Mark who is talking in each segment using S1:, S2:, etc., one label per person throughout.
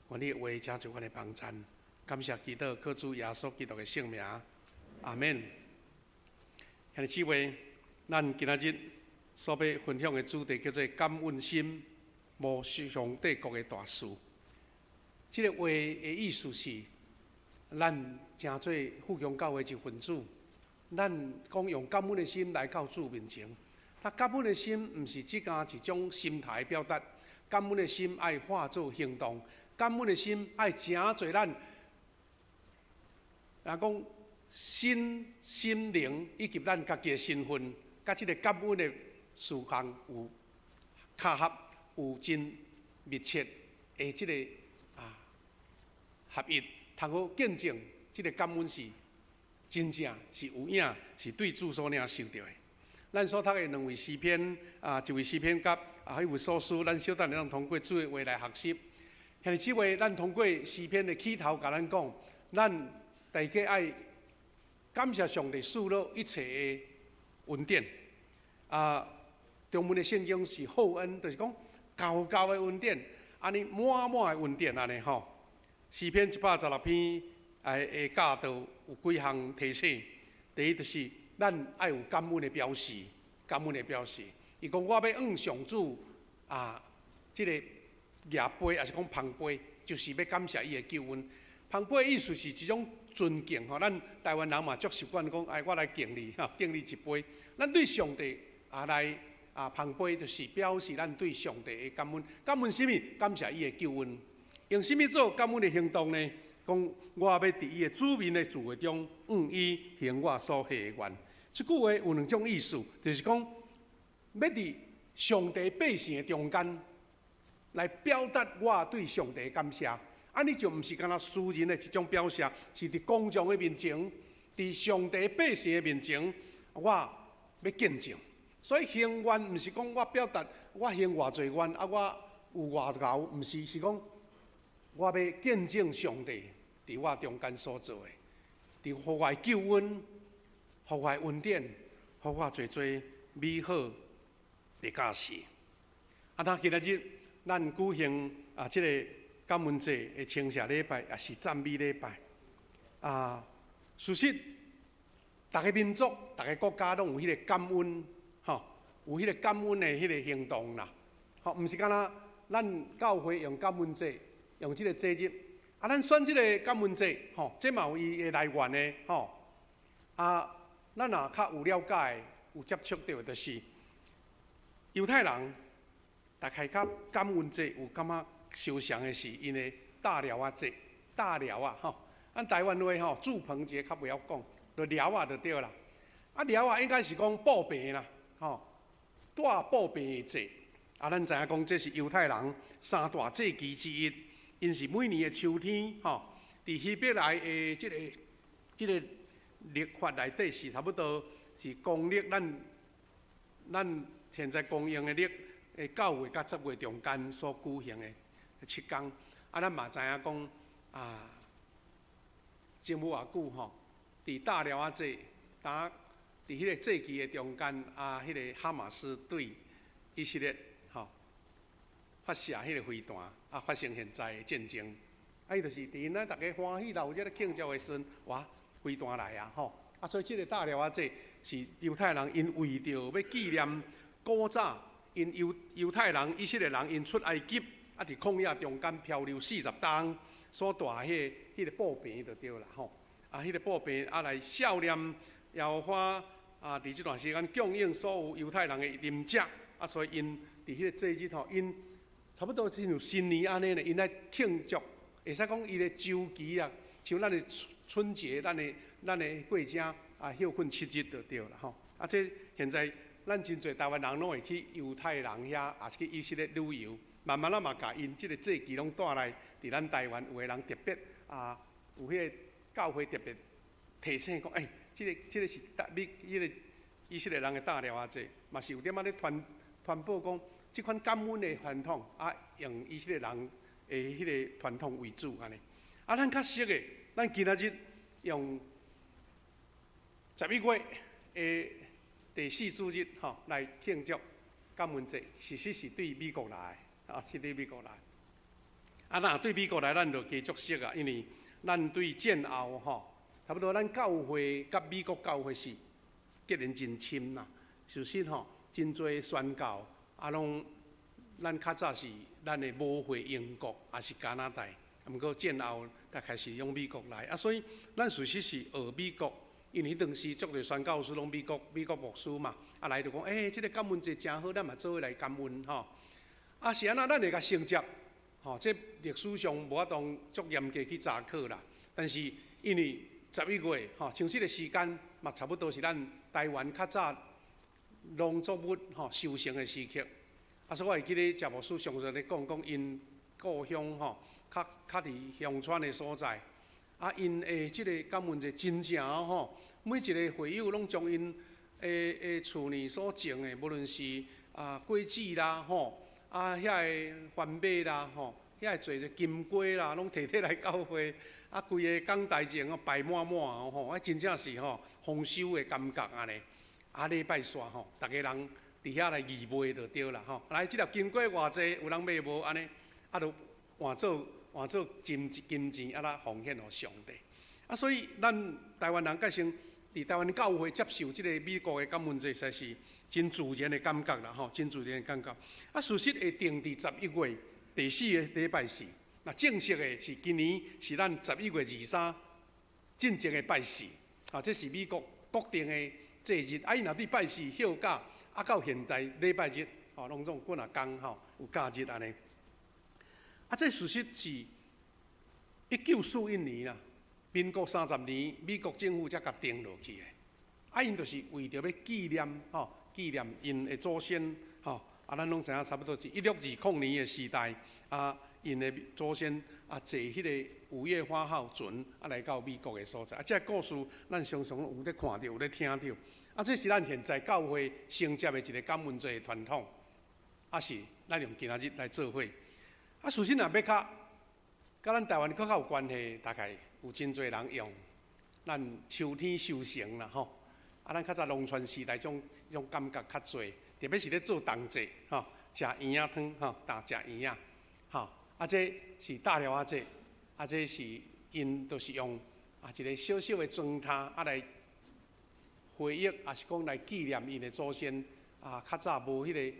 S1: 願你的話成做阮的幫贊。感謝祈禱，靠主耶穌基督的聖名，阿門。兄弟姊妹，咱今仔日所欲分享的主題叫做感恩心，無上帝國的大事。這個話的意思是，咱成做富強教會一份子，咱講用感恩的心來到主面前。那感恩的心，毋是只干一種心態表達，感恩的心愛化做行動，感恩的心愛成做咱，若講身心靈以及咱家己的身份，佮這個感恩的事項有卡合，有真密切的這個合一，通好見證這個感恩是真正是有影，是對主所領受著的。咱所讀的兩位詩篇啊，一位詩篇佮以弗所書，咱小等下通過主的話來學習。兄弟姊妹，咱通過詩篇的起頭，共咱講，咱大家愛感謝上帝賜落一切的恩典。中文的聖經是厚恩，就是講厚厚的恩典，按呢滿滿的恩典按呢吼。詩篇116篇的教導有幾項提醒。第一就是咱愛有感恩的表示，感恩的表示。伊講我欲向上主這个舉杯，抑是講捧杯，就是欲感謝伊的救恩。捧杯的意思是一種尊敬吼，咱台灣人嘛足習慣講，哎，我來敬你吼，敬你一杯。咱對上帝來捧杯，就是表示咱對上帝的感恩。感恩啥物？感謝伊的救恩。用啥物做感恩的行動呢？講我欲佇伊的子民的聚會中，向伊行我所許的願。這句話有兩種意思，就是講欲佇上帝百姓的中間來表達我對上帝的感謝。按呢就毋是干焦私人的一種表示，是佇公眾的面前，佇上帝百姓的面前，我欲見證。所以行願毋是講我表達我行偌濟願啊，我有偌𠢕，毋是，是講我欲見證上帝佇我中間所做的，佇予我的救恩，予我的恩典，予我濟濟美好的教示。那今仔日咱舉行這个感恩節的稱謝禮拜，也是讚美禮拜。事實，逐个民族、逐个國家攏有彼个感恩，吼，有彼个感恩的彼个行動啦。吼，毋是干焦咱教會用感恩節，用這个節日。咱選這个感恩節，吼，這嘛有伊的來源的，吼。咱若較有了解、有接觸著，就是猶太人，大概佮感恩節有感覺相像的是𪜶的大寮仔節，大寮仔吼，咱台灣話吼，住棚節較袂曉講，就寮仔就對啦。寮仔應該是講布棚啦，吼，蹛布棚的節。咱知影講這是猶太人三大節期之一，𪜶是每年的秋天，吼，佇希伯來的這個曆法內底是差不多是公曆咱現在公用的曆的9月佮10月中間所舉行的7工。咱嘛知影講，前無偌久吼，佇大寮仔節，當佇彼個節期的中間，彼个哈馬斯對以色列吼發射彼個飛彈，發生現在的戰爭。伊就是佇𪜶咱逐家歡喜鬧熱咧慶祝的時陣，哇，飛彈來啊吼！所以這个大寮仔節是猶太人𪜶為著欲紀念古早𪜶猶太人以色列人𪜶出埃及，佇曠野中間漂流40冬所蹛彼个布棚就對啦吼。彼个布棚來孝念耶和華佇這段時間供應所有猶太人的飲食，所以𪜶佇彼個節日吼，𪜶差不多親像新年按呢咧，𪜶來慶祝，會使講伊的週期啊，像咱的春節，咱的過正歇睏7日就對啦吼。這現在咱真濟台灣人攏會去猶太人遐，也是去以色列旅遊，慢慢仔嘛共𪜶這个節期攏帶來，佇咱台灣有的人特別有彼個教會特別提醒講，欸，這個是大美彼个以色列人的大寮仔節，嘛是有點仔咧傳傳播講，這款感恩的傳統，用以色列人的彼个傳統為主按呢。咱較熟的，咱今仔日用11月的第四主日吼來慶祝感恩節，其實是對美國來的，是對美國來。啊，若對美國來，咱就加足熟啊，因為咱對戰後吼，差不多咱教會佮美國教會是結連真深啦。事實吼，真濟宣教啊，攏咱較早是咱的母會英國，抑是加拿大，毋過戰後才開始用美國來啊，所以咱事實是學美國，因為彼當時足濟宣教師攏美國美國牧師嘛，啊來就講，欸，這個感恩節誠好，咱嘛做伙來感恩吼。啊是按怎，咱會共承接，吼，這歷史上無法度足嚴格去查考啦。但是因為11月吼，像這個時間嘛，差不多是咱台灣較早農作物吼收成的時刻。啊，所以我會記得謝牧師常常咧講講𪜶故鄉吼，較較佇鄉村的所在，啊，𪜶的這個感恩節真正吼，每一个會友攏將𪜶的厝內所種的，無論是啊果子啦吼，啊遐个番麥啦吼，遐个濟個金瓜啦，攏提提來教會，啊，規个講台前哦擺滿滿吼，啊真正是吼豐收的感覺按呢。啊，禮拜煞吼，逐家人佇遐來義賣就對啦吼。來，這粒金瓜偌濟，有人買無？按呢，啊，就換做換做金金錢，啊來奉獻予上帝。啊，所以咱台灣人改成佇台灣教會接受這個美國的感恩節，實在是真自然的感覺啦吼，真自然的感覺。啊，事實會定佇十一月第四个禮拜四，那正式的是今年是咱十一月23進前的拜四。啊，這是美國國定的祭日。啊，𪜶若對拜四休假，啊，到現在禮拜日，吼，攏總幾若工吼有假日按呢。啊，這事實是1941年啦，民國30年，美國政府才共定落去的。啊，𪜶就是為著欲紀念吼，紀念𪜶的祖先吼。啊，咱攏知影差不多是1620年的時代，啊，𪜶的祖先啊坐彼个五月花號船啊來到美國的所在。啊，這個故事咱常常有咧看著，有咧聽著。啊，這是咱現在教會承接的一個感恩節的傳統，啊是咱用今仔日來做伙。啊，事實若欲較佮咱台灣閣較有關係，大概有真濟人用咱秋天收成啦吼。啊，咱較早農村時代種種感覺較濟，特別是咧做冬節吼，食圓仔湯吼，呾食圓仔，吼，啊，這是大料仔節，啊，這是𪜶都是用啊一个小小的磚塔啊來回憶，抑是講來紀念𪜶的祖先啊，較早無彼个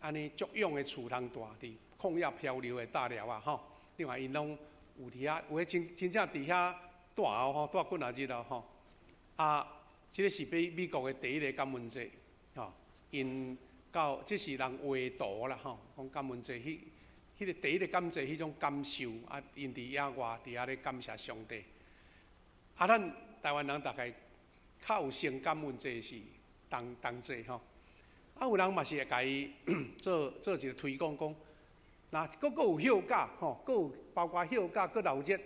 S1: 按呢足勇的厝通蹛佇曠野漂流的大寮仔吼，另外𪜶攏有佇遐，有的真真正佇遐蹛哦吼，蹛幾若日哦吼。啊，這个是美美國的第一个感恩節，吼，𪜶到這是人畫圖啦吼，講感恩節彼彼个第一个感謝彼種感受，啊，𪜶佇野外佇遐咧感謝上帝。啊，咱台灣人大概較有先感恩節是冬冬節吼。啊，有人嘛是會共伊做做一个推廣，講，若閣閣有休假吼，閣有包括休假閣鬧熱，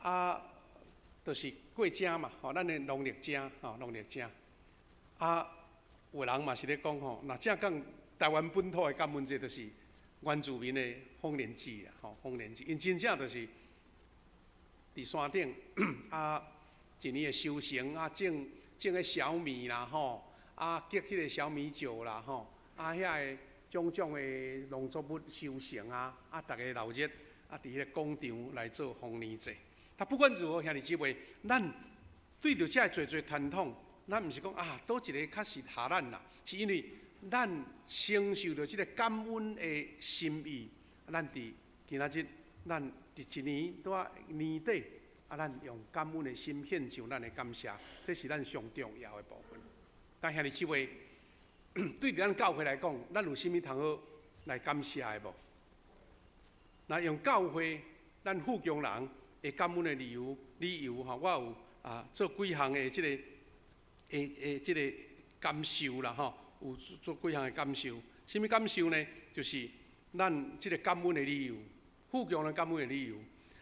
S1: 啊，就是過正嘛，吼，咱的農曆正吼，農曆正。啊，有人嘛是咧講吼，若正講台灣本土的感恩節，就是原住民的豐年祭啦，吼，豐年祭，𪜶真正就是佇山頂啊，一年的收成啊，種種彼小米啦，吼。啊，結彼个小米酒啦，吼，啊，遐个種種的農作物收成啊，啊，逐家鬧熱，啊，佇彼个廣場來做豐年祭。但不管如何，兄弟姊妹，咱對著這濟濟傳統，咱毋是講啊，佗一个較實合咱啦，是因為咱承受著這个感恩的心意，咱佇今仔日，咱佇一年拄仔年底，啊，咱用感恩的心獻上咱的感謝，這是咱上重要的部分。但兄弟姊妹，對咱教會來講，咱有啥物通好來感謝的無？那用教會，咱富強人會感恩的理由，理由吼，我有啊做幾項的這個、的的這个感受啦吼，有做幾項的感受。啥物感受呢？就是咱這个感恩的理由，富強人感恩的理由。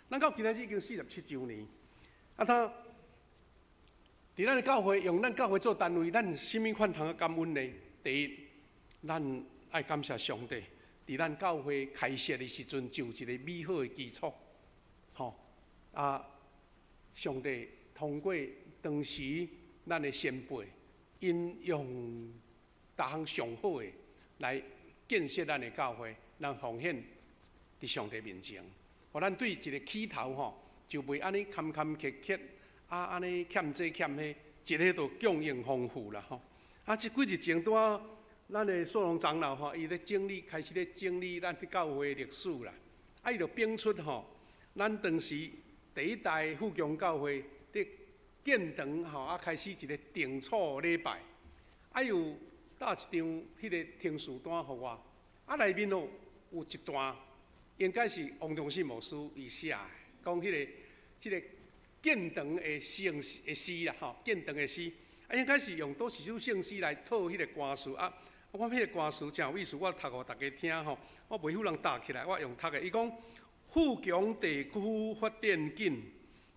S1: 咱到今仔日已經47週年，啊他。佇咱的教會，用咱教會做單位，咱啥物款通好感恩呢？第一，咱愛感謝上帝，佇咱教會開設的時陣，就一个美好的基礎，吼啊！上帝通過當時咱的先輩，𪜶用逐項上好的來建設咱的教會，咱奉獻佇上帝面前。予咱對一个起頭吼，就袂按呢坎坎坷坷，啊按呢欠這欠彼，一个就供應豐富啦吼。啊，這幾日前拄仔咱的蘇龍長老吼，伊咧整理，開始咧整理咱這教會的歷史啦。啊，伊就反出吼，咱當時第一代富強教會佇建堂吼，啊開始一個定礎禮拜，啊有貼一張彼个呈示單予我，啊內面哦有一段，應該是王忠信牧師伊寫的，講彼个這个建堂的聖的詩啦吼，建堂的詩，啊應該是用佗一首聖詩來套彼个歌詞啊。我彼個歌詞誠有意思，我讀予大家聽吼。我袂曉人答起來，我用讀的。伊講富強地區發展緊，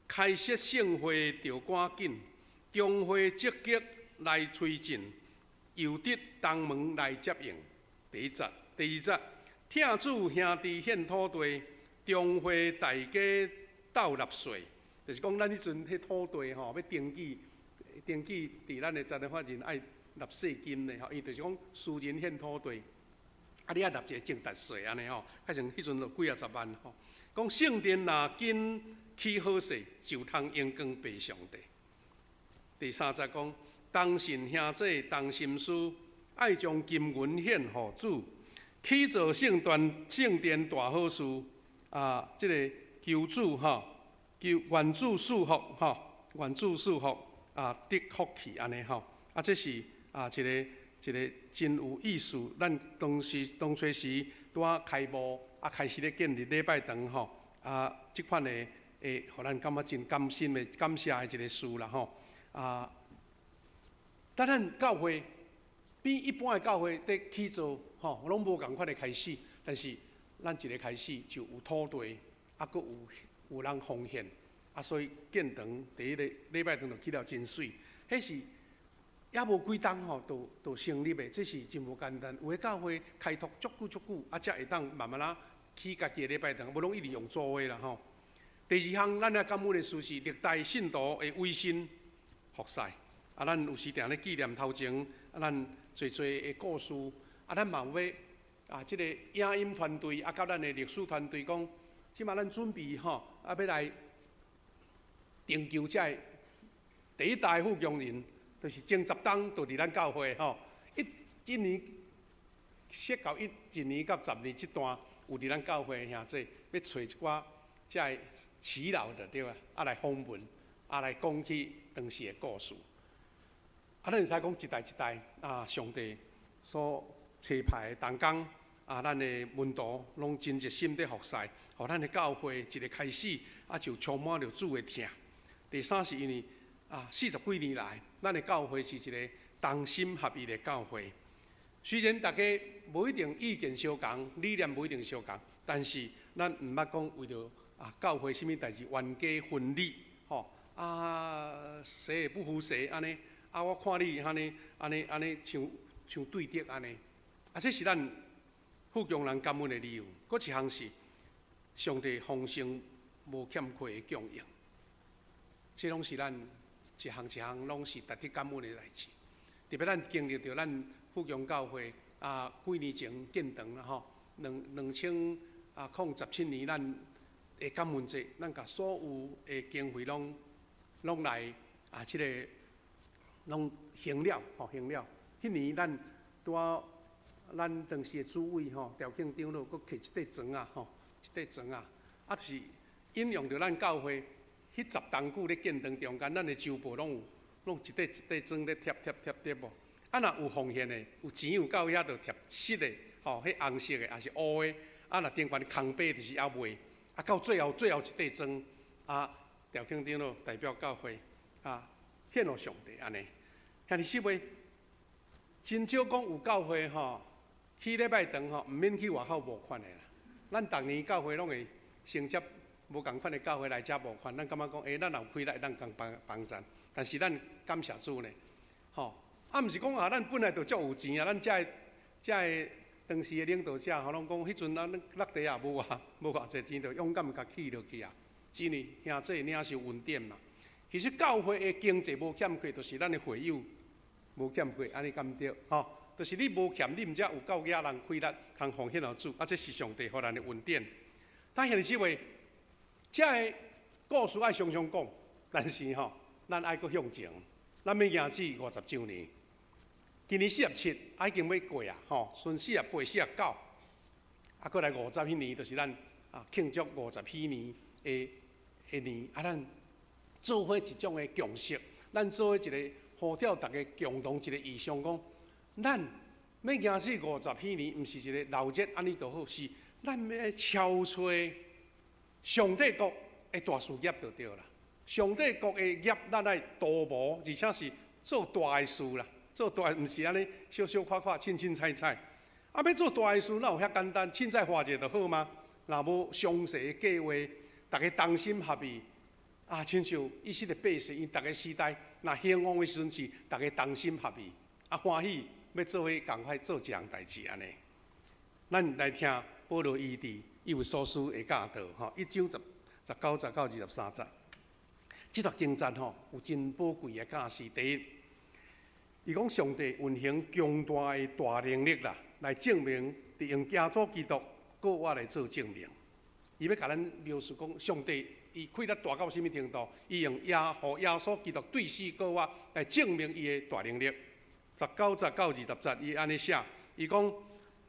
S1: 開設聖會著趕緊，中會積極來推進，由得東門來接應。第一節，第二節，疼主兄弟獻土地，中會大家鬥納稅，就是講咱彼陣彼土地吼，欲登記，登記佇咱的財團法人愛納稅金的吼，伊就是講私人獻土地，啊，你愛納一個增值稅按呢吼，較像彼陣就幾仔十萬吼。講聖殿若緊起好勢，就通榮光歸上帝。第三節講，同信兄弟同心思，愛將金銀獻予主，起造聖殿聖殿大好事啊！這个求主吼，求願主賜福吼，願主賜福啊，得福氣按呢吼，啊，這是。啊，一個一個真有意思。咱當時當初時拄仔開幕，啊，開始咧建立禮拜堂吼，啊，這款的會予咱感覺真感心的感謝的一個事啦吼。啊，但咱教會比一般的教會佇起造吼，攏無仝款的開始，但是咱一个開始就有土地，啊，閣有有人奉獻，啊，所以建堂第一个禮拜堂就起了真媠，彼是。猶無幾冬吼，就就成立的，這是真無簡單。有的教會開拓足久足久，啊，才會當慢慢仔起家己的禮拜堂，無攏一直用租的啦吼。第二項，咱愛感恩的事是歷代信徒的委身服侍。啊，咱有時定咧紀念頭前，啊，咱濟濟的故事，啊，咱嘛有欲啊，這个影音團隊啊，佮咱的歷史團隊講，這馬咱準備吼，啊，欲來研究這个第一代富強人。就是前十冬就佇咱教會吼，一一年設到一一年到十年這段有佇咱教會的兄弟，欲揣一寡這个耆老的對啊，啊來訪問，啊來講起當時的故事。啊，咱會使講一代一代啊，上帝所差派的同工啊，咱的門徒攏真熱心佇服侍，予咱的教會一个開始啊，就充滿著主的疼。第三是因為。啊，四十幾年來，咱的教會是一个同心合意的教會。雖然大家無一定意見相仝，理念無一定相仝，但是咱毋捌講為著啊教會啥物代誌冤家分離，吼啊誰也不服誰按呢？啊我看你按呢按呢按呢像像對敵按呢？啊這是咱富強人感恩的理由。閣一項是上帝豐盛無欠缺的供應，這攏是咱。一項一項攏是值得感恩的代誌，特別咱經歷著咱富強教會啊，幾年前建堂啦吼，兩兩千啊空十七年，咱的感恩節，咱共所有的經費攏攏來啊，這个攏還了吼，還了。彼年咱拄仔咱當時的主委吼，調慶長老，閣摕一塊磚仔吼，一塊磚仔，啊，就是引用著咱教會。彼十冬久咧建堂中間，咱的周報攏有，攏一塊一塊磚咧貼貼貼貼無。啊，若有奉獻的，有錢有夠遐，就貼實的，吼，彼紅色的，抑是烏的。啊，若頂懸空白就是猶未。啊，到最後最後一塊磚，啊，調慶長老代表教會，啊，獻予上帝按呢。兄弟姊妹，真少講有教會吼，去禮拜堂吼，毋免去外口募款的啦。咱逐年教會攏會承接。無仝款的教會來遮募款，咱感覺講，欸，咱若有氣力，咱共幫幫贊。但是咱感謝主呢，吼，啊，毋是講啊，咱本來就足有錢啊，咱遮的遮的當時的領導者吼，攏講彼陣咱落地也無偌無偌濟錢，就勇敢共起落去啊。是因為兄弟領受恩典嘛。其實教會的經濟無欠缺，就是咱的會友無欠缺，按呢敢對？吼，就是你無欠，你毋才有夠額人氣力通奉獻予主，啊，這是上帝予咱的恩典。但現實話。這个故事愛常常講，但是吼，咱愛閣向前，咱欲行至50週年。今年47，已經欲過啊，吼，賰48、49，啊，閣來五十彼年，就是咱啊慶祝50禧年的的年，啊，咱做伙一種的共識，咱做伙一个呼召逐家共同一个異象，講咱欲行至五十禧年，毋是一个鬧熱按呢就好，是咱欲超出上帝國的大事業就對啦。上帝國的業，咱愛圖謀，而且是做大的事啦。做大毋是按呢小小可可、凊凊彩彩。啊，欲做大的事，哪有遐簡單？凊彩畫一下就好嗎？若無詳細的計劃，逐家同心合意，啊，親像以色列百姓，𪜶逐个時代，若興旺的時陣是逐家同心合意，啊，歡喜欲做伙仝款做一項代誌按呢。咱來聽保羅伊佇以弗所書的教導，吼，一章19節到23節。這段經節吼有真寶貴的教示。第一，伊講上帝運行強大的大能力啦，來證明，佇用耶穌基督閣活來做證明。伊欲共咱描述講，上帝伊氣力大到啥物程度？伊用耶予耶穌基督對死閣活來證明伊的大能力。19節到20節，伊按呢寫，伊講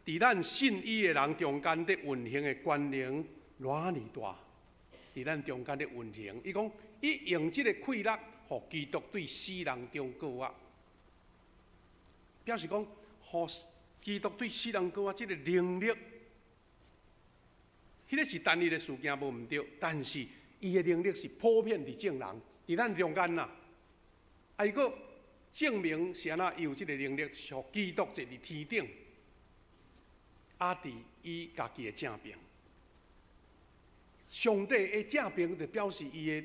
S1: 佇咱信伊的人中間佇運行的權能偌爾大，佇咱中間佇運行，伊講伊用這个氣力，予基督對死人中閣活。表示講，予基督對死人閣活這个能力，彼个是單一的事件無毋對，但是伊的能力是普遍佇眾人，佇咱中間啦。啊，伊閣證明是按怎，伊有這个能力，予基督坐佇天頂，啊，佇伊家己的正爿。上帝的正爿就表示伊的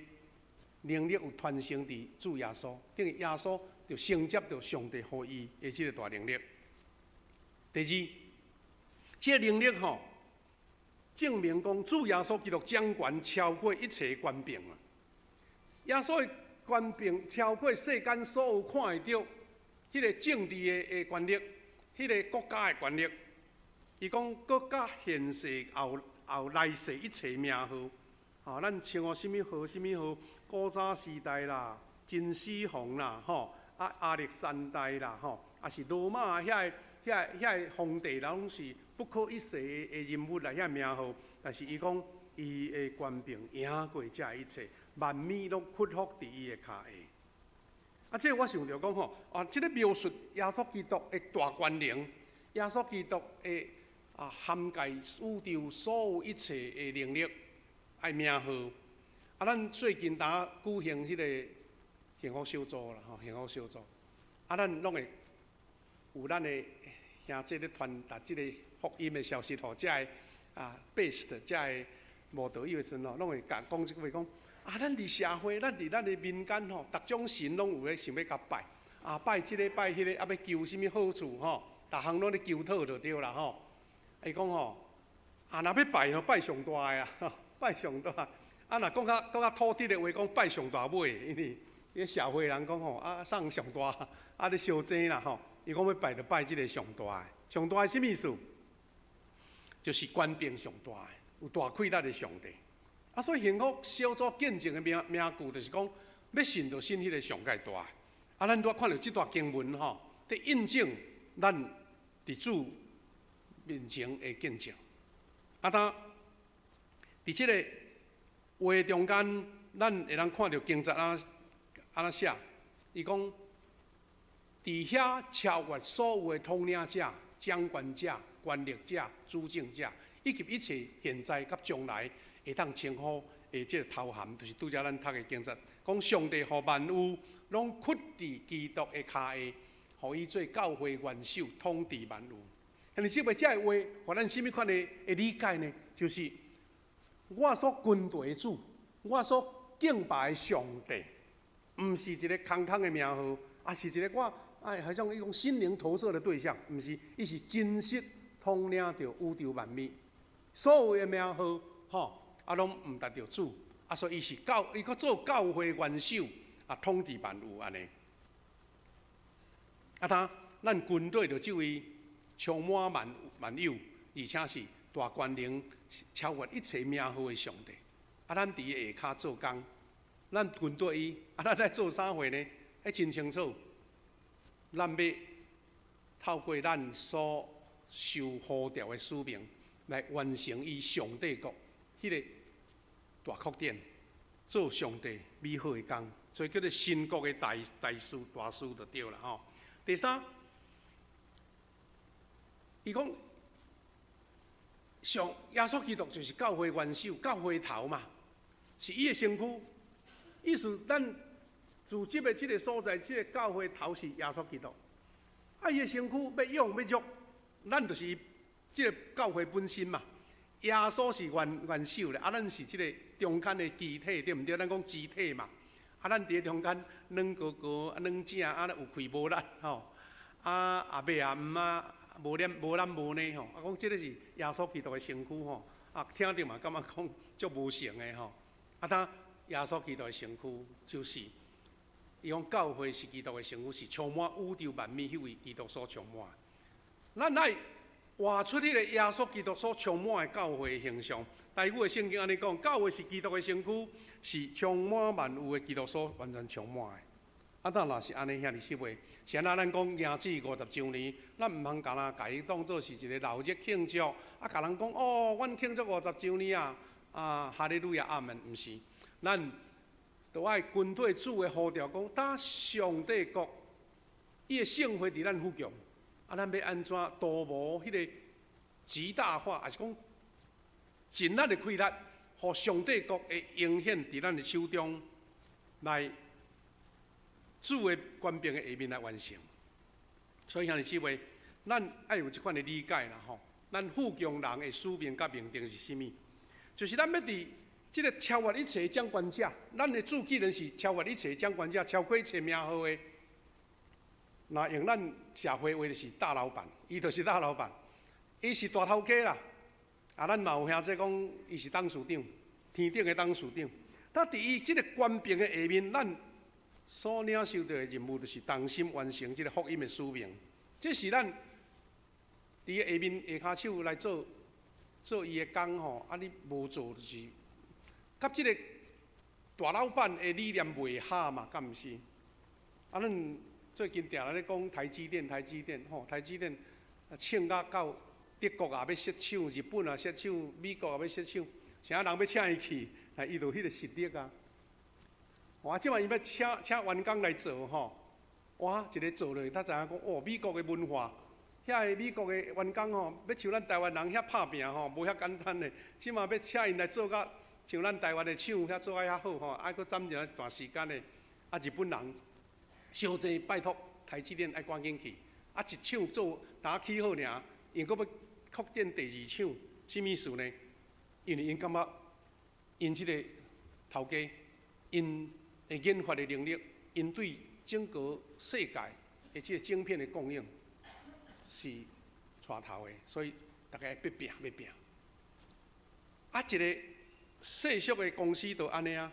S1: 能力有傳承佇主耶穌，等於耶穌就承接著上帝予伊的這个大能力。第二，這个能力吼，證明講主耶穌基督掌權超過一切權柄啊！耶穌的權柄超過世間所有看會著彼个政治的的權力，彼个國家的權力。伊講閣佮現世後後來世一切名號，吼，咱稱呼啥物號啥物號，古早時代啦，秦始皇啦，吼，啊亞歷山大啦，吼，抑是羅馬遐个遐遐个皇帝，攏是不可一世的人物啦，遐名號。但是伊講，伊的權柄贏過這一切，萬物攏屈服佇伊的跤下。啊，這我想著講吼，啊，這个描述耶穌基督的大權能，耶穌基督的啊涵蓋宇宙所有一切的能力，愛名號。啊，咱最近當舉行彼个幸福小組啦，吼，幸福小組。啊，咱攏會有咱的兄弟咧傳達這个福音的消息，予遮个啊，best 遮个慕道友的時陣吼，攏會共講這句話講。啊，咱佇社會，咱佇咱的民間吼，逐種神攏有咧想欲共拜，啊，拜這个拜彼个，啊，欲求啥物好處吼，逐項攏咧求討就對啦吼。伊講吼，啊，若欲拜吼，拜上大的啊，拜上大。啊，若講較講較土直的話，講拜上大尾，因為彼社會人講吼，啊，啥上大，啊咧相爭啦吼。伊講欲拜就拜這个上大的，上大的啥物意思？就是權柄上大的，有大氣力的上帝。啊，所以幸福小組見證的名名句就是講，欲信就信彼个上蓋大的。啊，咱拄仔看著這段經文吼，佇印證咱佇主面前的見證。啊，當佇這个話中間，咱會當看著經節按按怎寫？伊講，佇遐超越所有的統領者、掌權者、權力者、主政者，以及一切現在佮將來會當稱呼的這个頭銜，就是拄才咱讀的經節，講上帝予萬有攏屈佇基督的跤下，予伊做教會元首，統治萬有。但是這個這个話，予咱啥物款的理解呢？就是我所跟隨的主，我所敬拜的上帝，毋是一个空空的名號，啊是一个我哎，好像一種心靈投射的對象，毋是，伊是真實統領著宇宙萬物，所有的名號，吼，啊，攏毋值著主，啊，所以伊是教，伊閣做教會元首，啊，統治萬有按呢。啊，他咱跟隨著這位充滿萬萬有，而且是大權能、超越一切名號的上帝。啊，咱佇伊下跤做工，咱跟綴伊，啊，咱來做啥貨呢？彼真清楚，咱欲透過咱所受呼召的使命，來完成伊上帝國彼个大擴展，做上帝美好的工，所以叫做神國的大大事大事就對啦吼。第三，伊講上耶穌基督就是教會元首、教會頭嘛，是伊的身軀。意思咱組織的這个所在，這个教會頭是耶穌基督。啊，伊的身軀欲勇欲弱，咱就是這个教會本身嘛。耶穌是元元首咧，啊，咱是這个中間的肢體，對毋對？咱講肢體嘛，啊，咱佇咧中間軟膏膏，啊，軟正，啊，有氣無力吼，啊，阿伯阿姆啊，無念無懶無呢吼，啊，講這个是耶穌基督的身軀吼，啊，聽著嘛感覺講足無成的吼，啊，當耶穌基督的身軀就是，伊講教會是基督的身軀，是充滿宇宙萬物彼位基督所充滿。咱愛活出彼个耶穌基督所充滿的教會形象。台語的聖經按呢講，教會是基督的身軀，是充滿萬有的基督所完全充滿的。啊，當若是按呢，兄弟姊妹，是按怎咱講迎主50周年，咱毋通干焦共伊當做是一个鬧熱慶祝，啊，共人講哦，阮慶祝五十周年啊，啊，哈利路亞阿門，毋是，咱都愛跟綴主的呼召，講當上帝國，伊的聖會佇咱富強，啊，咱欲按怎圖謀彼个極大化，抑是講盡咱的氣力，予上帝國會顯現佇咱的手中來。主的權柄的下面來完成，所以兄弟姊妹，咱愛有這款的理解啦吼。咱富強人的使命佮命定是啥物？就是咱欲佇這个超越一切的掌權者，咱的主既然是超越一切的掌權者，超過一切名號的，若用咱社會話就是大老闆，伊就是大老闆，伊是大頭家啦。啊，咱嘛有兄弟講，伊是董事長，天頂的董事長。但佇伊這个權柄的下面，咱所領受著的任務，就是同心完成這个福音的使命。這是咱佇下面下跤手來做做伊的工吼。啊，你無做就是佮這个大老闆的理念袂合嘛，敢毋是？啊，咱最近定定咧講台積電，台積電吼，台積電衝甲到德國也欲設廠，日本也設廠，美國也欲設廠，啥人欲請伊去？啊，伊就彼个實力啊。哇！這擺伊欲請請員工來做吼，哇！一个做落，才知影講哦，美國的文化，遐个美國的員工吼，欲像咱台灣人遐拍拚吼，無遐簡單的。這馬欲請𪜶來做甲像咱台灣的廠遐做甲遐好吼，愛閣佔一段時間的。啊，日本人傷濟拜託台積電愛趕緊去，啊，一廠做焦起好爾，𪜶閣欲擴建第二廠，啥物意思呢？因為𪜶感覺𪜶這个頭家，𪜶的研發的能力，𪜶對整個世界的這个晶片的供應是帶頭的，所以大家欲拚欲拚。啊，一个世俗的公司就按呢啊，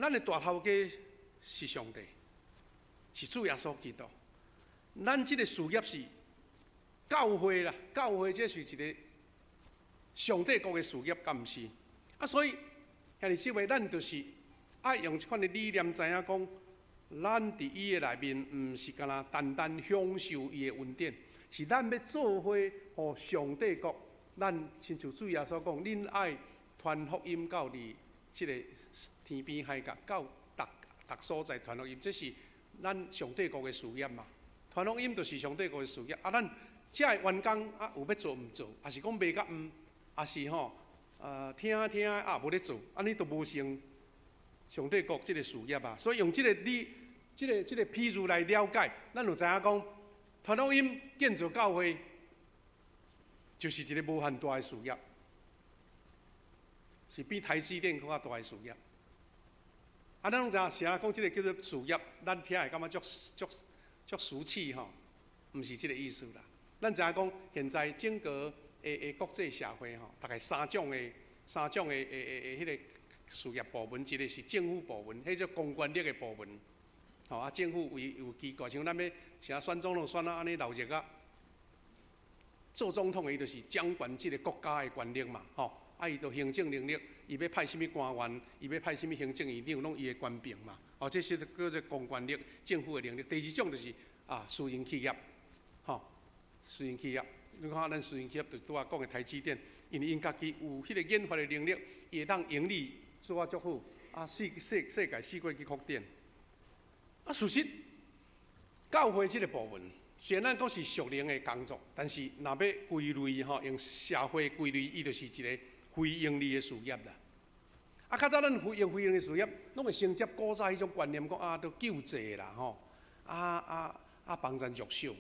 S1: 咱的大頭家是上帝，是主耶穌基督。咱這个事業是教會啦，教會這是一个上帝國的事業，敢毋是？啊，所以兄弟姊妹，咱就是愛用這款的理念，知影講，咱佇伊的內面，毋是干焦單單享受伊的恩典，是咱欲做伙予上帝國。咱親像主耶穌講，恁愛傳福音到佇這個天邊海角，到逐逐所在傳福音，這是咱上帝國的事業嘛。傳福音就是上帝國的事業。啊，咱遮的員工啊，有欲做毋做，抑是講袂佮毋，抑是吼，聽聽啊，無咧做，按呢就無成上帝國這个事業啊。所以用這个理、這个這个譬喻來了解，咱就知影講，傳福音建造教會，就是一个無限大的事業，是比台積電閣較大的事業。啊，咱攏知影，啥講這个叫做事業，咱聽會感覺足足足俗氣吼，毋是這个意思啦。咱知影講，現在整個的的國際社會吼，大概三種的三種的的的的彼个事業部門，一个是政府部門，彼種公權力的部門，吼啊，政府為有機構，像咱欲啥選總統選啊，按呢鬧熱啊，做總統的伊就是掌管這个國家的權力嘛，吼，啊，伊就行政能力，伊欲派啥物官員，伊欲派啥物行政院長，攏伊的權柄嘛。哦，這是叫做公權力、政府的能力。第二種就是啊，私營企業，吼，私營企業。你看咱私營企業就拄仔講的台積電，因為𪜶家己有彼個研發的能力，伊會當盈利做啊足好，啊，世界四界去擴展。啊，事實教會這個部分，雖然咱講是屬靈的工作，但是若欲歸類吼，用社會歸類，伊就是一個非營利的事業啦。啊，較早咱用非營利事業，攏會承接古早彼種觀念，講啊，都救濟啦吼，啊啊啊，幫助弱小。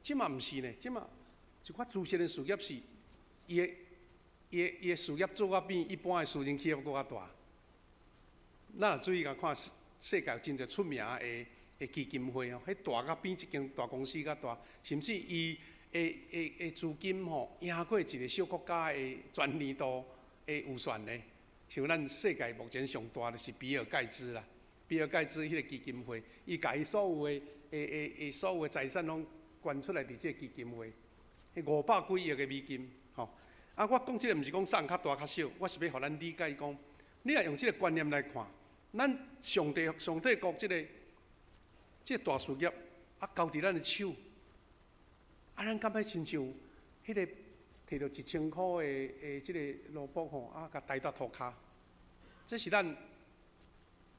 S1: 這馬毋是呢，這馬一寡慈善的事業是，伊的事業做甲比一般的私人企業閣較大。咱若注意共看，世界真濟出名的基金會哦，彼大甲比一間大公司較大，甚至伊的資金吼贏過一個小國家的全年度的預算呢。像咱世界目前上大的是比爾蓋茨啦，比爾蓋茨彼個基金會，伊共伊所有的財產攏捐出來佇這個基金會，彼五百幾億的美金，吼。啊，我講這個毋是講送較大較小，我是欲予咱理解講，你若用這個觀念來看，咱上帝國這個大事業啊，交佇咱的手，啊，咱敢欲親像彼個提著1000箍的這個蘿蔔吼，啊，共刣佇塗跤，這是咱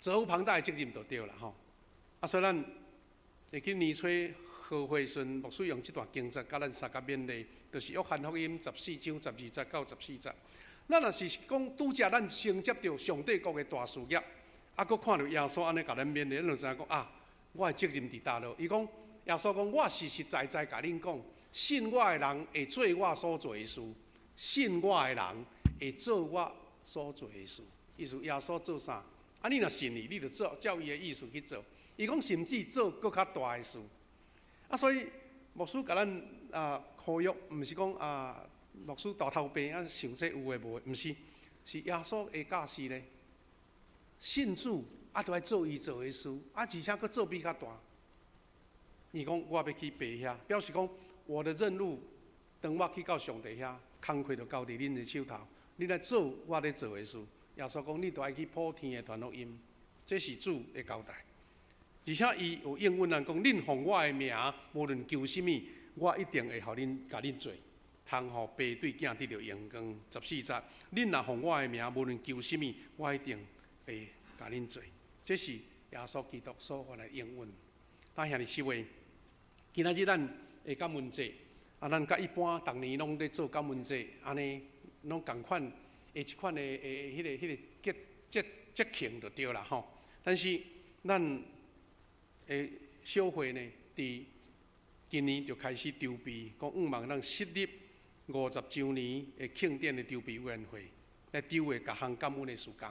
S1: 責無旁貸的責任就對啦吼。啊，所以咱會記年初何惠順牧師用這段經節共咱相共勉勵，就是約翰福音14章12節到14節。咱若是講拄才咱承接著上帝國的大事業，啊，閣看著耶穌按呢共咱勉勵，咱就知影講啊，我的責任佇佗落。伊講耶穌講，我實實在在共恁講，信我的人會做我所做的事，信我的人會做我所做的事。意思耶穌做啥？啊，你若信伊，你就做照伊的意思去做。伊講甚至做閣較大的事。啊，所以牧師共咱啊呼籲，毋是講啊牧師大頭病啊想這有的無的，毋是，是耶穌的教示咧。信主啊，就愛做伊做的事，啊，而且閣做比較大。伊講我欲去爸遐，表示講我的任務，當我去到上帝遐，工課就交佇恁的手頭，恁來做我咧做的事。耶穌講，你著愛去普天的傳福音，這是主的交代。而且伊有應允咱講，恁奉我的名，無論求啥物，我一定會予恁共恁做，通予爸對囝得著榮光。14節，恁若奉我的名，無論求啥物，我一定會共恁做。這是耶穌基督所發的應允。但兄弟姊妹，今仔日咱的感恩節，啊，咱佮一般逐年攏咧做感恩節，按呢攏仝款的這款的彼個節節節慶就對啦吼。但是咱的小會呢，佇今年就開始籌備，講向望咱設立50週年的慶典的籌備委員會，來籌劃各項感恩的事工。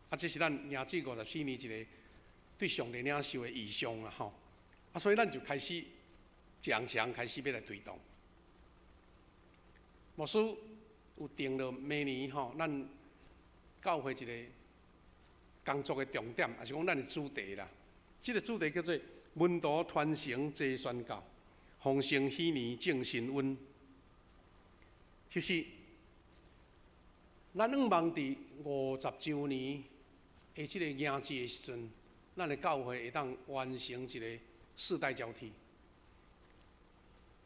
S1: 啊，這是咱營志54年一個對上帝領受的異象啊吼。啊，所以咱就開始一項一項開始欲來推動。牧師有定了明年吼，咱教會一個工作的重點，抑是講咱的主題啦。這個主題叫做門徒傳承齊宣教，豐盛禧年正新溫。就是咱向望佇50週年的這個迎節的時陣，咱的教會會當完成一個世代交替。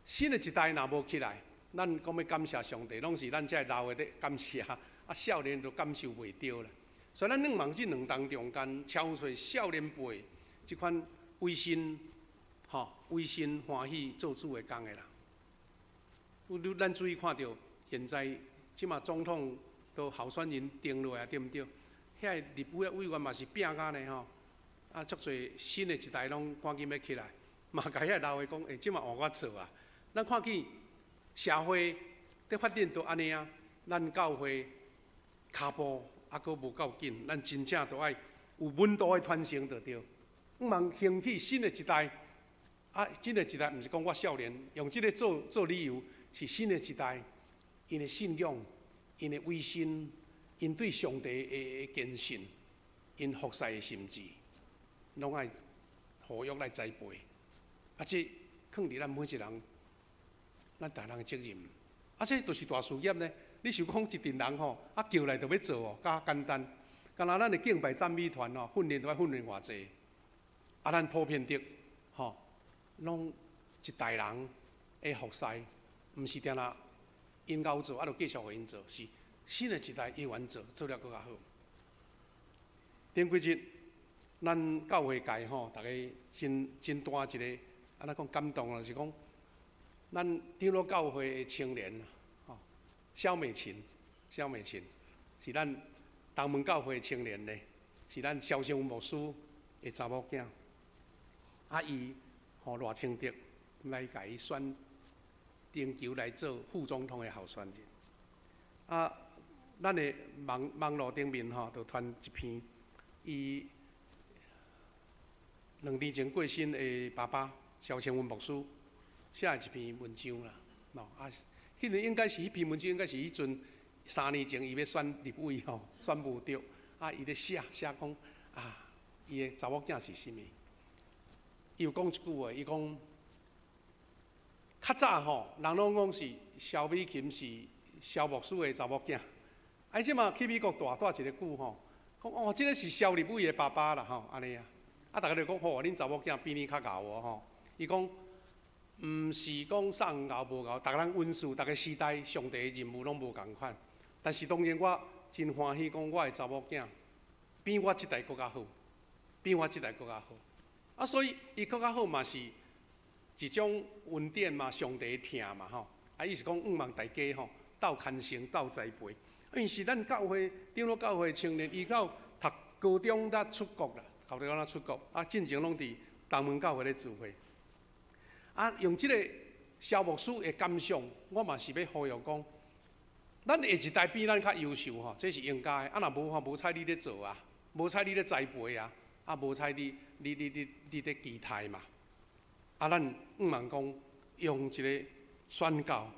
S1: 新的一代若無起來，咱講欲感謝上帝，攏是咱這老的咧感謝，啊，少年都感受袂著啦。所以咱向望這兩當中間，超出少年輩這款委身，吼，委身歡喜做主的工的人。有咱注意看著，現在這馬總統都候選人定落來，對毋對？遐個立委委員嘛是拼甲呢吼，啊，足濟新的一代攏趕緊欲起來，嘛共遐老的講，欸，這馬換我做啊。咱看見社會佇發展都按呢啊，咱教會跤步猶閣無夠緊，咱真正都愛有門徒的傳承就對。向望興起新的一代，啊，新的一代毋是講我少年，用這個做做理由，是新的一代，𪜶的信仰，𪜶的委身，𪜶對上帝的堅信，𪜶服侍的心志，攏愛呼籲來栽培。啊，這囥佇咱每一個人，咱逐人的責任。啊，這就是大事業呢。你想講一陣人吼，啊叫來就欲做哦，較簡單。敢若咱的敬拜讚美團吼，訓練都愛訓練偌濟，啊，咱普遍的吼，攏一代人的服侍，毋是定定𪜶𠢕做，啊，就繼續予𪜶做，是新的一代猶原做，做了閣較好。頂幾日，咱教會界吼，逐家真真大一个，按怎講感動啊？就是講，咱長老教會的青年，吼，蕭美琴，蕭美琴是咱東門教會的青年咧，是咱蕭勝文牧師的查某囝。啊，伊予賴清德來共伊選，尋求來做副總統的候選人。啊，咱的網網路頂面吼，就傳一篇，伊2年前過身的爸爸蕭清文牧師寫的一篇文章啦。喏，啊，彼個應該是彼篇文章，應該是彼陣3年前伊欲選立委吼，選無著，啊，伊咧寫寫講啊，伊的查某囝是啥物？伊有講一句話，伊講較早吼，人攏講是蕭美琴是蕭牧師的查某囝，啊，伊這馬去美國蹛蹛一个久吼，講哦，這个是蕭立委的爸爸啦吼，按呢啊，啊，逐家就講吼，恁查某囝比你較𠢕哦吼，伊講毋是講啥𠢕無𠢕，逐个人恩賜，逐个時代上帝的任務攏無仝款，但是當然我真歡喜，講我的查某囝比我這代閣較好，比我這代閣較好。啊，所以伊閣較好嘛是一種恩典嘛，上帝的疼嘛吼。啊，伊是講向望大家吼鬥牽成鬥栽培，因為是咱教會長老教會青年，伊到讀高中才出國啦，高中才出國，啊，進前攏佇東門教會咧聚會。啊，用這個蕭牧師的感想，我嘛是欲呼籲講，咱下一代比咱較優秀吼，這是應該的。啊，若無吼，無彩你咧做啊，無彩你咧栽培啊，啊，無彩你你你你你咧期待嘛。啊，咱向望講用一個宣教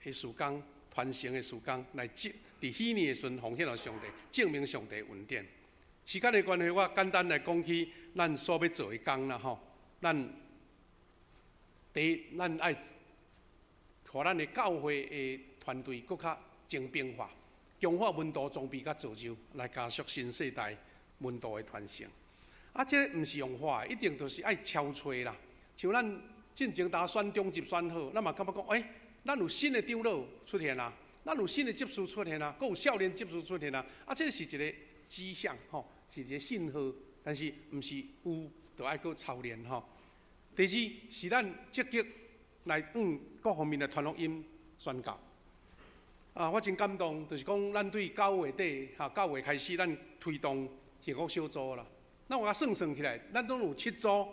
S1: 的時間、傳承的時間來證，佇彼年的時陣奉獻予上帝，證明上帝恩典。時間的關係，我簡單來講起咱所欲做的工啦吼。咱第一，咱愛予咱的教會的團隊閣較精兵化，強化門徒裝備佮造就，來加速新世代門徒的傳承。啊，這毋是用喊，一定就是愛敲揣啦。像咱進前焦選長執選好，咱嘛感覺講，欸，咱有新的長老出現啊，咱有新的執事出現啊，閣有少年執事出現啊。啊，這是一個指向吼，是一個信號，但是毋是有就愛閣操練吼。第二是咱積極來向各方面來傳福音宣教。啊，我真感動，就是講咱對9月底哈，9月開始，咱推動幸福小組啦。咱有共算算起來，咱攏有七組，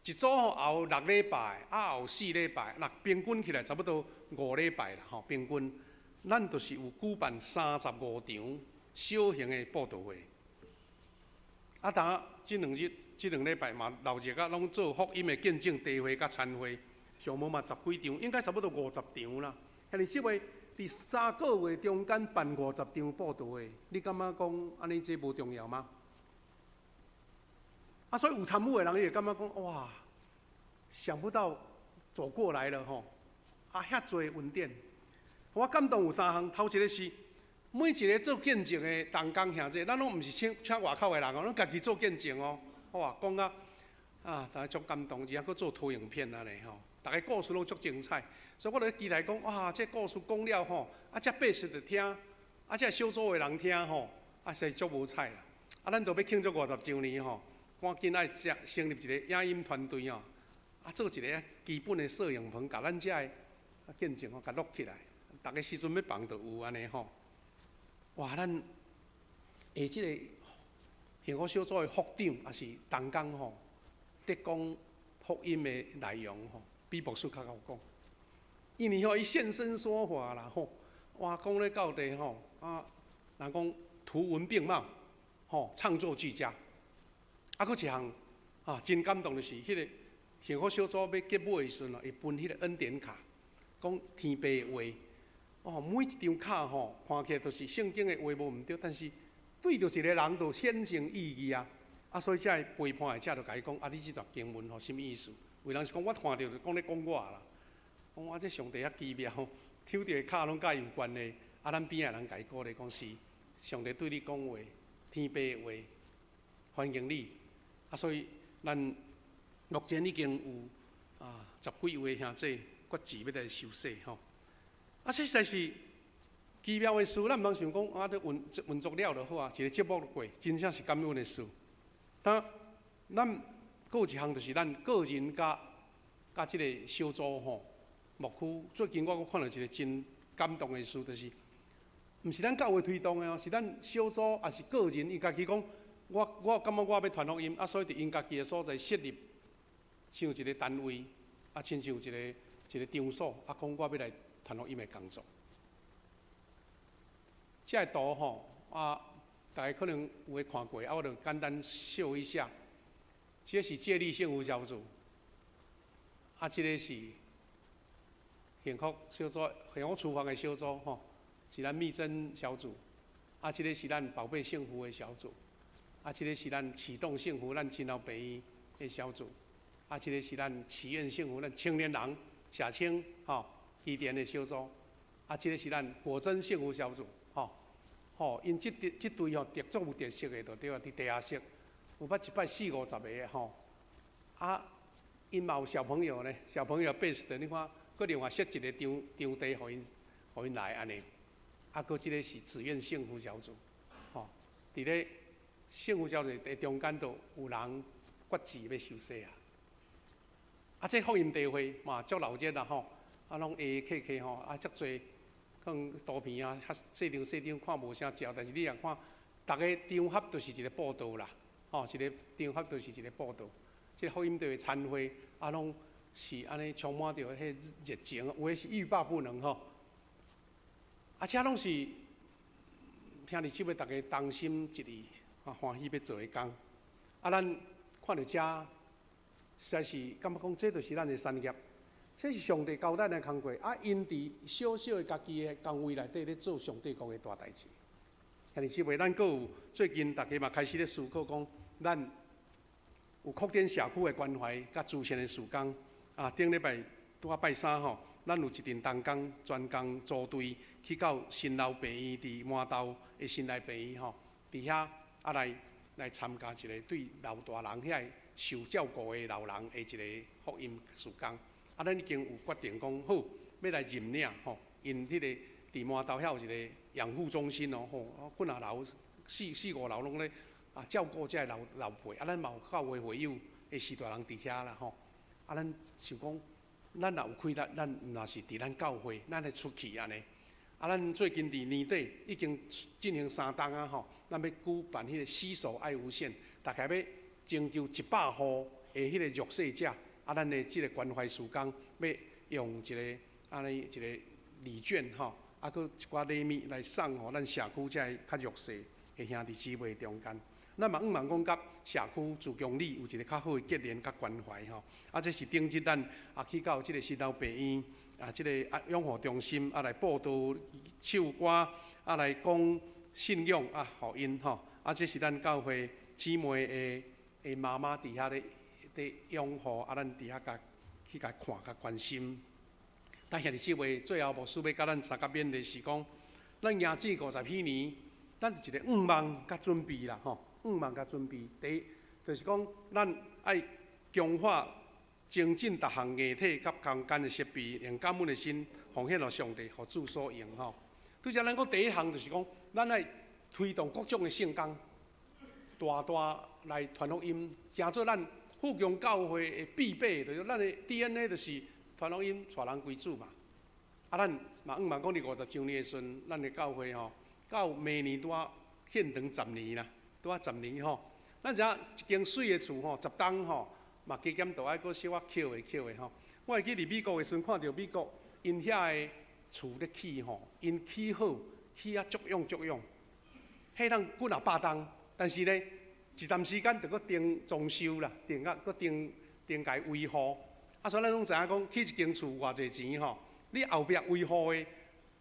S1: 一組吼也有6禮拜，啊也有4禮拜，若平均起來差不多5禮拜啦吼，平均，咱就是有舉辦35場小型的佈道會。啊，當這兩日、這兩禮拜嘛，鬧熱啊，攏做福音的見證茶會佮餐會，上無嘛十幾場，應該差不多五十場啦。遐爾少的，佇3個月中間辦五十場佈道會，你感覺講按呢這無重要嗎？啊，所以有參與的人，伊會感覺講哇，想不到走過來了吼，啊，遐濟恩典，我感動有三項，頭一個是每一個做見證的同工兄弟，咱攏毋是請請外口的人哦，攏家己做見證哦。哇，講甲啊，逐家足感動，而且閣做投影片按呢吼，逐家故事攏足精彩，所以我咧期待講哇，這故事講了吼，啊，這百姓就聽，啊，這小組的人聽吼，啊，實在足無彩啦。啊，咱都欲慶祝50週年吼。趕緊愛成成立一個影音團隊哦，啊，做一个基本的攝影棚，共咱遮的見證吼，共錄起來。逐家時陣欲放就有按呢吼。哇，咱下這个幸福小組的副長，也是同工吼，得講福音的內容吼，比牧師較𠢕講。因為吼，伊現身說法啦吼，哇，講咧到底吼，啊，人講圖文並茂，吼，唱作俱佳。啊，閣一項啊，真感動的是，彼个幸福小組欲結尾的時陣，會分彼个恩典卡，講天父的話。哦，每一張卡吼，看起來都是聖經的話無毋對，但是對著一个人就顯成意義啊。啊，所以遮的陪伴的者就共伊講，啊，你這段經文吼，啥物意思？有人是講我看著就講咧講我啦，講我這上帝遐奇妙，抽著的卡攏佮伊有關係。啊，咱邊仔的人共伊鼓勵講是，上帝對你講話，天父的話，歡迎你。啊，所以咱目前已經有十幾位兄弟決志欲來受洗吼。啊，這實在是奇妙的事，咱毋通想講啊，都運運作了就好啊，一個節目過，真正是感恩的事。但咱閣有一項就是咱個人佮佮這個小組吼，牧區最近我閣看著一個真感動的事，就是毋是咱教會推動的哦，是咱小組抑是個人，伊家己講，我感覺我欲傳福音，啊，所以佇𪜶家己的所在設立像一個單位，啊，親像一個一個場所，啊，講我欲來傳福音的工作。這個圖吼，啊，大家可能有的看過，啊，我就簡單秀一下。這個是接力幸福小組，啊，這個是幸福小組、幸福廚房的小組吼，是咱蜜珍小組，啊，這個是咱寶貝幸福的小組，啊，這個是咱啟動幸福咱菁老病院的小組，啊，這個是咱祈願幸福咱青年人社青吼基點的小組，啊，這個是咱果真幸福小組。吼，吼，𪜶這隊這隊吼特足有特色的，就對啊，佇地下室有捌一擺四五十个吼，啊，𪜶嘛有小朋友呢，小朋友 best，你看，閣另外設一個場場地，予𪜶來按呢，啊，閣這個是自願幸福小組，吼，佇咧幸福小組的中間都有人決志欲受洗啊，啊，這福音聚會嘛足熱鬧啦吼，啊，攏下客客吼，啊，足濟。可能圖片啊，較細張細張看無啥焦，但是你若看，逐个場合都是一個佈道啦，吼，一個場合都是一個佈道。這個福音聚會餐會啊，攏是按呢充滿著彼熱情，有的是欲罷不能吼。啊，這攏是兄弟姊妹逐家同心一意，啊，歡喜欲做的工。啊，咱看著這，實在是感覺講，這就是咱的產業。這是上帝交咱的工課，啊，𪜶佇小小的家己的崗位內底咧做上帝國的大代誌。兄弟姊妹，咱閣有最近逐家嘛開始咧思考講，咱有擴展社區的關懷佮慈善的事工。啊，頂禮拜拄仔拜三吼，咱有一陣同工專工組隊去到新老病院，佇滿豆的新來病院吼，佇遐啊來來參加一個對老大人遐受照顧的老人的一個福音事工。啊，咱已經有決定講好，欲來認領吼，𪜶彼個佇滿豆遐有一個養護中心哦，吼，幾若樓四四五樓攏咧啊照顧這个老老輩，啊，咱嘛有教會會友的序大人佇遐啦吼，啊，咱想講，咱若有氣力，咱毋若是佇咱教會，咱會出去按呢。啊，咱最近佇年底已經進行三冬啊吼，咱欲舉辦彼個攜手愛無限，大概欲徵求100戶的彼個弱勢者。啊，咱的這個關懷事工，欲用一個按呢一個禮券吼，啊，閣一寡禮物來送予咱社區這個較弱勢的兄弟姊妹中間。咱嘛向望講，佮社區慈強里有一個較好的結連佮關懷吼。啊，這是頂日咱啊去到這個新老病院啊，這個啊養護中心啊來佈道唱歌啊來講信仰啊，予𪜶吼。啊，這是咱教會姊妹的的媽媽佇遐咧。佇養護啊，咱佇遐共去共看、共關心。但兄弟姊妹，最後牧師欲共咱相共勉的是講，咱行這五十禧年，咱一個向望佮準備啦，吼，向望佮準備。第一，就是講咱愛強化、精進逐項硬體佮空間的設備，用感恩的心奉獻予上帝，予主所用吼。拄才咱講第一項就是講，咱愛推動各種的聖工，大大來傳福音，成做咱富強教會的必備，就是咱的 DNA，就是傳福音、帶人歸主嘛。啊，咱嘛向望講，佇50週年的時陣，咱的教會吼，到明年拄仔獻長十年啦，拄仔十年吼。咱知影一間媠的厝吼，10冬吼，嘛加減都愛閣小可抾的抾的吼。我會記佇美國的時陣，看著美國𪜶遐的厝咧起吼，𪜶起好起啊足用足用，彼通幾若百冬，但是呢，一段時間就閣停裝修啦，停啊，閣停停共維護。啊，所以咱攏知影講，起一間厝偌濟錢吼，你後壁維護的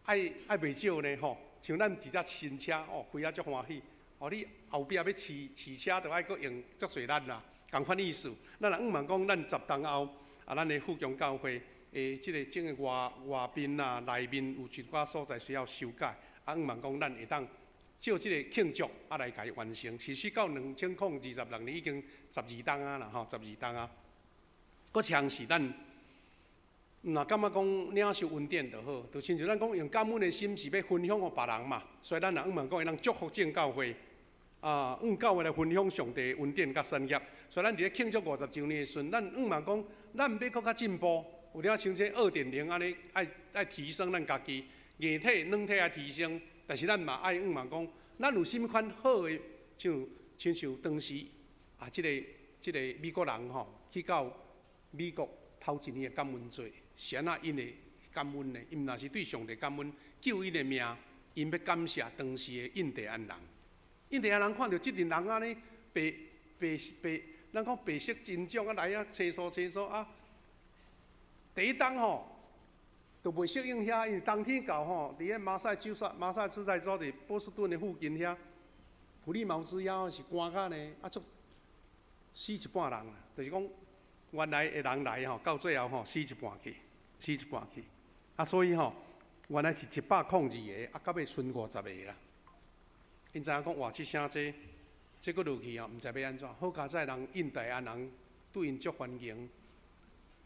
S1: 愛愛袂少呢吼。像咱一隻新車哦，開啊足歡喜。哦，你後壁欲飼飼車，就愛閣用足濟力啦，仝款意思。咱若向望講，咱10冬後啊，咱的富強教會的這個整個外外面啊、內面有一寡所在需要修改，啊，向望講咱會當借這个慶祝啊來共伊完成。其實到2026年已經12冬啊啦吼，十二冬啊。閣一項是咱，若感覺講領受恩典就好，就親像咱講用感恩的心是欲分享予別人嘛，所以咱若向望講會當祝福眾教會，啊，向教會來分享上帝恩典佮產業。所以咱佇咧慶祝50週年的時陣，咱向望講，咱欲閣較進步，有影像這2.0按呢，愛愛提升咱家己，硬體、軟體愛提升，但是咱嘛愛向望講，咱有啥物款好的，像親像當時啊，這個美國人吼去到美國頭一年的感恩節，是按怎𪜶會感恩呢？𪜶毋若是對上帝感恩，救𪜶的命，𪜶欲感謝當時的印第安人。印第安人看著這陣人按呢白白白，咱講白色人種啊來啊，清楚清楚啊。第一冬吼，就袂適應遐，因為冬天到吼，佇咧馬薩諸塞州佇波士頓的附近遐，普利茅斯遐是寒甲呢，啊足死一半人啊，就是講原來的人來吼，到最後吼死一半去，死一半去。啊，所以吼，原來是102個，啊，到尾賰50個啦。𪜶知影講哇，這聲這這閣落去吼，毋知欲按怎。好佳哉人印第安人對𪜶足歡迎，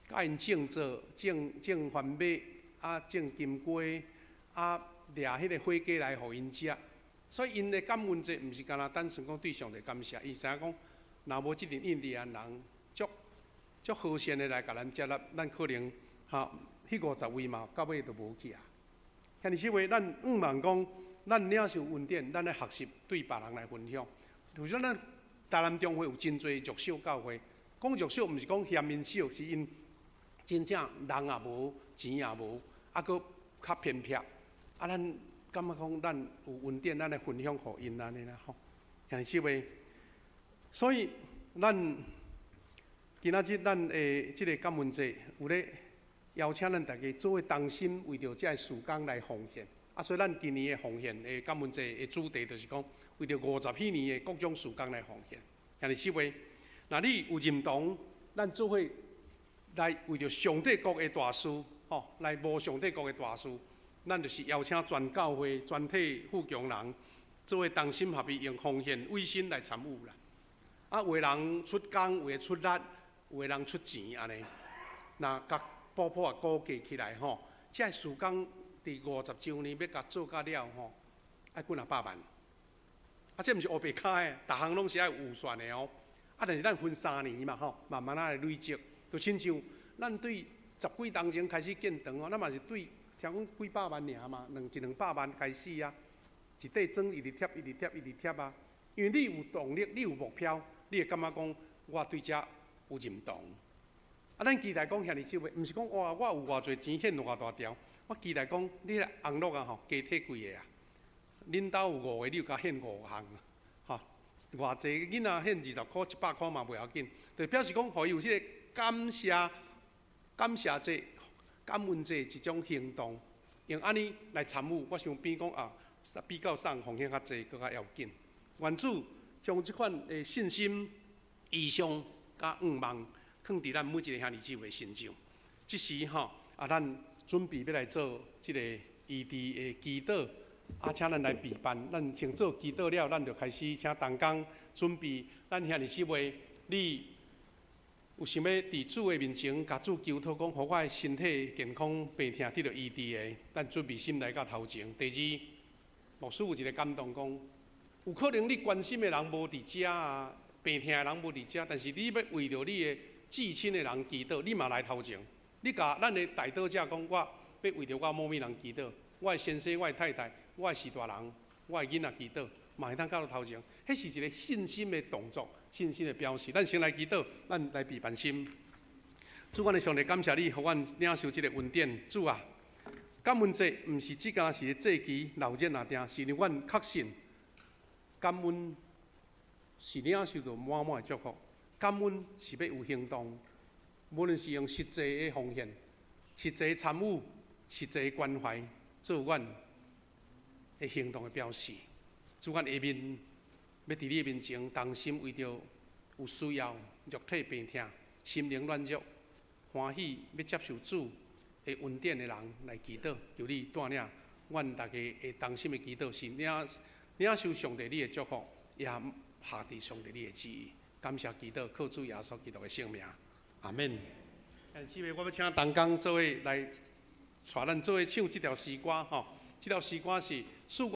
S1: 共𪜶種作種種番麥，啊種金瓜，啊掠彼个火雞來予𪜶食。所以𪜶的感恩節毋是干焦單純講對上帝感謝，伊知影講，若無這陣印第安人足足和善的來共咱接納，咱可能吼彼50位嘛，到尾就無去啊。兄弟姊妹，咱向望講，咱領受恩典，咱愛學習對別人來分享。就算咱台南中會有真濟弱小教會，講弱小毋是講嫌𪜶少，是𪜶真正人也無，錢也無，啊，閣較偏僻。啊，咱感覺講咱有恩典，咱來分享予𪜶按呢啦吼。兄弟姊妹，所以咱今仔日咱的這个感恩節有咧邀請咱大家做伙同心，為著這个事工來奉獻。啊，所以咱今年的奉獻的感恩節的主題就是講，為著50彼年的各種事工來奉獻。兄弟姊妹，若你有認同，咱做伙來為著上帝國的大事，吼，來謀上帝國的大事，咱就是邀請全教會、全體富強人做伙同心合意，用奉獻委身來參與啦。啊，有的人出工，有的出力，有的人出錢，按呢，若共補補啊估計起來吼，這个事工佇50週年欲共做甲了吼，愛幾若百萬。啊，這毋是烏白敲的，逐項攏是愛有預算的哦。啊，但是咱分三年嘛吼，慢慢仔來累積，就親像咱對十幾冬前開始建堂哦，咱嘛是對聽講幾百萬爾嘛，兩一兩百萬開始啊，一塊磚一直疊，一直疊，一直疊啊。因為你有動力，你有目標，你會感覺講我對這有認同。啊，咱期待講兄弟姊妹，毋是講哇，我有偌濟錢獻偌大條，我期待講你若紅樂啊吼，加提幾个啊。恁兜有五个，你就共獻五項，吼，偌濟囡仔獻20箍、100箍嘛袂要緊，就表示講，予伊有這个感謝、感謝節、感恩節一種行動，用按呢來參與，我想比講啊，比較送奉獻較濟，閣較要緊。願主將這款的信心、異象佮向望，囥佇咱每一个兄弟姊妹身上。這時吼，啊，咱準備欲來做這个醫治的祈禱，啊，請咱來備辦。咱先做祈禱了，咱就開始請同工準備。咱兄弟姊妹，你有想欲佇主的面前，共主求討講，予我的身體健康病痛得著醫治的，咱準備心來到頭前。第二，牧師有一个感動講，有可能你關心的人無佇遮啊，病痛的人無佇遮，但是你欲為著你的至親的人祈禱，你嘛來頭前。你共咱的代禱者講，我欲為著我某某人祈禱，我的先生、我的太太、我的序大人、我的囡仔祈禱，嘛會當到頭前。彼是一个信心的動作，信心的表示。咱先來祈禱，咱來備辦心。主，阮的上帝，感謝你，予阮領受這个恩典。主啊，感恩節毋是只干焦是節期鬧熱爾定，是因為阮確信感恩是領受著滿滿的祝福。感恩是欲有行動，無論是用實際的奉獻、實際參與、實際關懷，做阮的行動的表示。主，阮下面欲佇你的面前同心為著有需要、肉體病痛、心靈軟弱、歡喜欲接受主的恩典的人來祈禱，求你帶領阮大家會同心的祈禱是領受上帝你的祝福，也合佇上帝你的旨意。感謝祈禱，靠主耶穌基督的聖名，阿門。姊妹，我欲請同工做伙來帶咱做伙唱這條詩歌吼，這條詩歌是恕。